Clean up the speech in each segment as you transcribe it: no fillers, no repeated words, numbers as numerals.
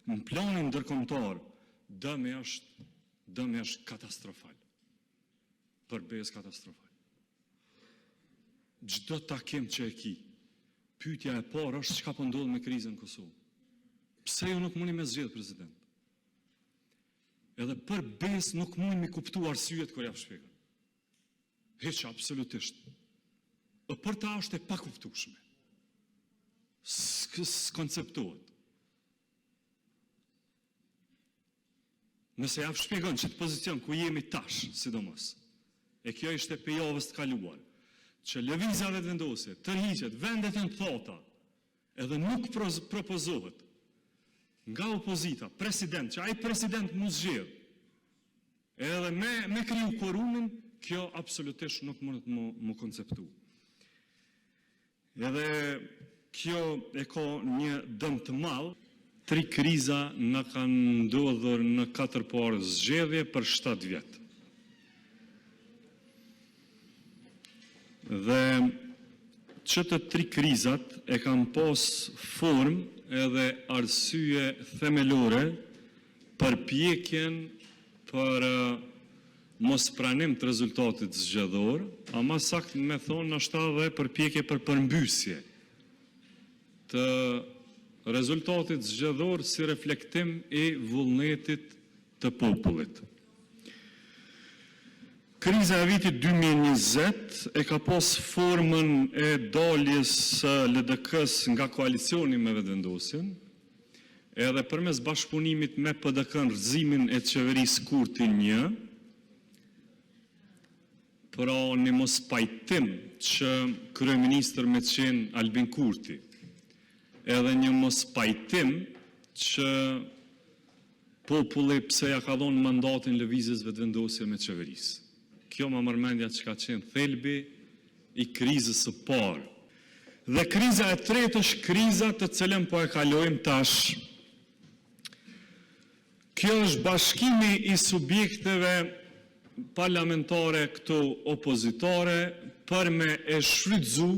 Në planin ndërkombëtar, dëmi është, dëmi është katastrofal. Për besë katastrofal. Çdo takim që e ki, pyetja e parë është çka po ndodh me krizën në Kosovë. Pse ju nuk mundni me zgjedh president? Edhe për besë nuk mund me kuptu arsyet kur ja shpjegon. Hiç, absolutisht. E për ta është e pakuptueshme. S'konceptohet. Nëse ja shpjegon që të pozicion ku jemi tash, sidomos, e kjo ishte pe javës të kaluar, që Lëvizja Vetëvendosje, tërhiqet, vendet janë të thata, edhe nuk propozohet nga opozita, president, që ai president mu zgjedh, edhe me, me kriju kuorumin, kjo absolutisht nuk mundet mu, mu konceptu. Edhe kjo e ka një dëm të madh. Tri kriza na kanë ndodhur në katër parë zgjedhje për 7 vjet. Dhe që të tri krizat e kanë pas formë edhe arsye themelore përpjekjen për mos pranim të rezultatit zgjedhor, ama saktë me thonë ndoshta edhe përpjekje për përmbysje të rezultatit zgjedhor si reflektim i vullnetit të popullit. Kriza e vitit 2020 e ka pas formën e daljes së LDK-s nga koalicioni me Vetëvendosjen, edhe përmes bashkëpunimit me PDK-në rrëzimin e qeverisë Kurti 1, pra një mospajtim që kryeministër me qenë Albin Kurti, edhe një mospajtim që populli pse ja ka dhonë mandatin Lëvizjes Vetëvendosje me qeverisë. Kjo ma merr mendja që ka qenë thelbi i krizës së parë. Dhe kriza e tretë është kriza të cilën po e kalojmë tash. Kjo është bashkimi i subjekteve parlamentare këtu opozitare për me e shfrytzu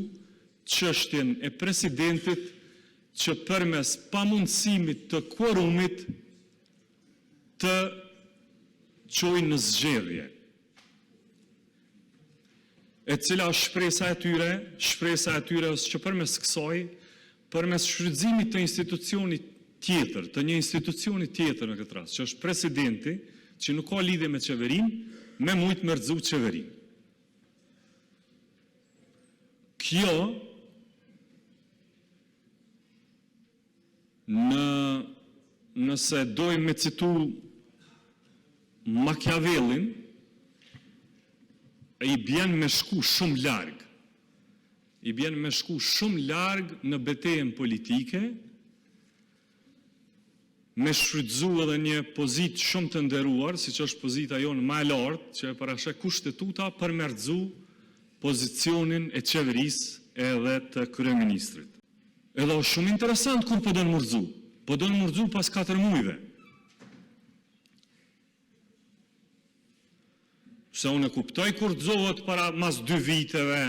çështjen e presidentit që përmes pamundësimit të kuorumit të çojnë në zgjedhje. E cila është shpresa e tyre? Shpresa e tyre është që përmes kësaj, përmes shfrytëzimit të institucionit tjetër, të një institucioni tjetër në këtë rast, që është presidenti, që nuk ka lidhje me qeverinë, me mujt me rrëzu qeverinë. Kjo në nëse dojmë me citu Machiavellin, i bjen me shku shumë larg. I bjen me shku shumë larg në betejën politike, me shfrytëzu edhe një pozitë shumë të nderuar, siç është pozita jonë më e lartë, që e parasheh kushtetuta për me rrëzu pozicionin e qeverisë edhe të kryeministrit. Edhe është shumë interesant kur po don mu rrëzu. Po don mu rrëzu pas 4 mujve. Se unë e kuptoj kur rrëzohet para mas 2 viteve,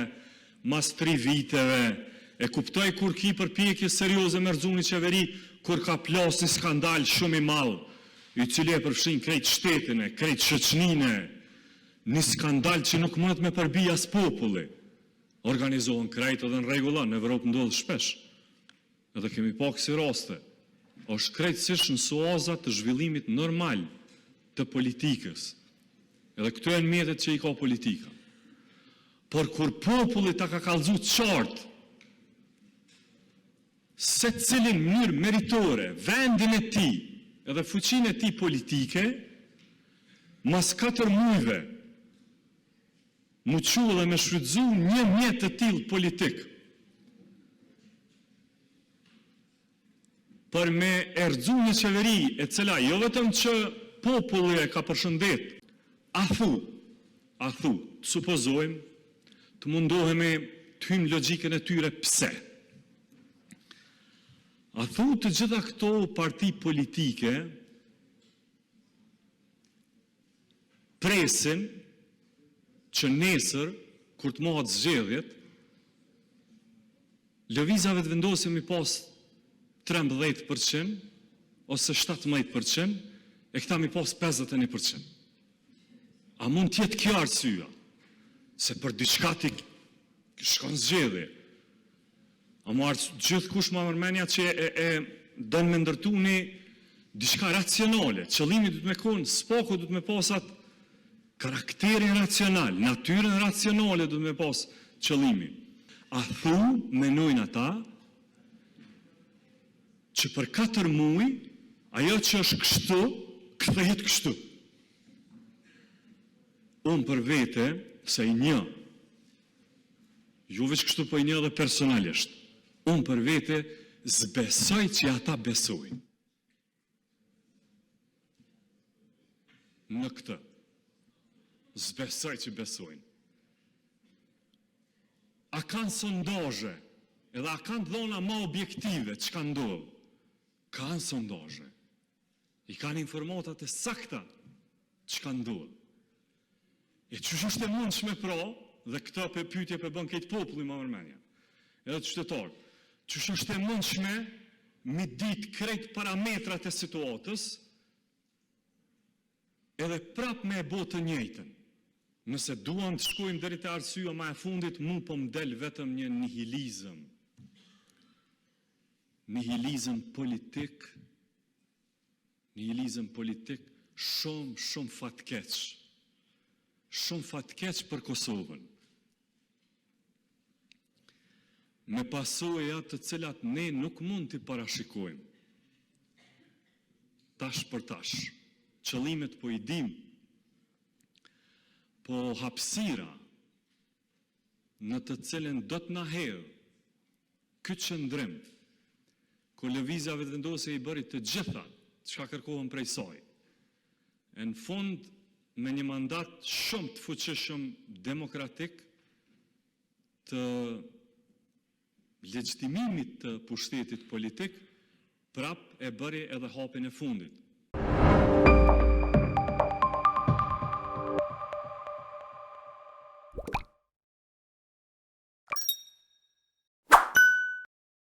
mas 3 viteve, e kuptoj kur ki përpjekje serioze me rrëzu një qeveri, kur ka plas një skandal shumë i madh, i cili e përfshin krejt shtetin e krejt shoqërinë, një skandal që nuk mundet me përbi as populli. Organizohen krejt edhe në rregulla, në Evropë ndodh shpesh. Edhe kemi pa kësi raste. Është krejtësisht në suaza të zhvillimit normal të politikës. Edhe këto janë mjetet që i ka politika. Por kur populli ta ka kallëzu qartë se cilin mënyrë meritore, vendin e tij edhe fuqinë e tij politike, mas 4 mujve mu qu dhe me shfrytëzu një mjet të tillë politik për me e rrëzu një qeveri e cila jo vetëm që populli e ka përshëndet, a thu, a thu, të supozojmë, të mundohemi të hyjmë në logjikën e tyre pse. A thu të gjitha këto parti politike presin që nesër, kur të mohat zgjedhjet, Lëvizja Vetëvendosje mi pas 13% ose 17%, e këta me i pas 51%. A mund të jetë kjo arsyeja? Se për diçka ti shkon në zgjedhje. Ama gjithkush, ma merr mendja, që e do ta ndërtojë një diçka racionale. Qëllimi duhet të jetë, së paku duhet ta kesh atë karakterin racional, natyrën racionale duhet ta kesh qëllimi. A thua, mendojnë ata që për katër muaj ajo që është kështu, kthehet kështu. Unë për vete, se i njoh, jo veç kështu, po i njoh edhe personalisht. Unë për vete s'besoj që ata besojnë në këtë. S'besoj që besojnë. A kanë sondazhe edhe a kanë të dhëna më objektive çka ndodh? Kanë sondazhe. I kanë informatat e sakta çka ndodh. E qysh është e mundshme pra, dhe këtë pe pyetje pe bën krejt populli, ma merr mendja, edhe qytetarët. Qysh është e mundshme mi ditë krejt parametrat e situatës, edhe prap me e bo të njëjtën. Nëse duam të shkojmë deri te arsyeja më e fundit, mu po më del vetëm një nihilizëm. Nihilizëm politik, nihilizëm politik shumë, shumë fatkeq. Shumë fatkeq për Kosovën. Me pasoja të cilat ne nuk mund t'i parashikojmë. Tash për tash. Qëllimet po i dim. Po hapësira në të cilën do të na hedhë ky qëndrim, ku Lëvizja Vetëvendosje i bëri të gjitha çka kërkohen prej saj, e në fund me një mandat shumë të fuqishëm demokratik të legjitimimit të pushtetit politik, prap e bëri edhe hapin e fundit.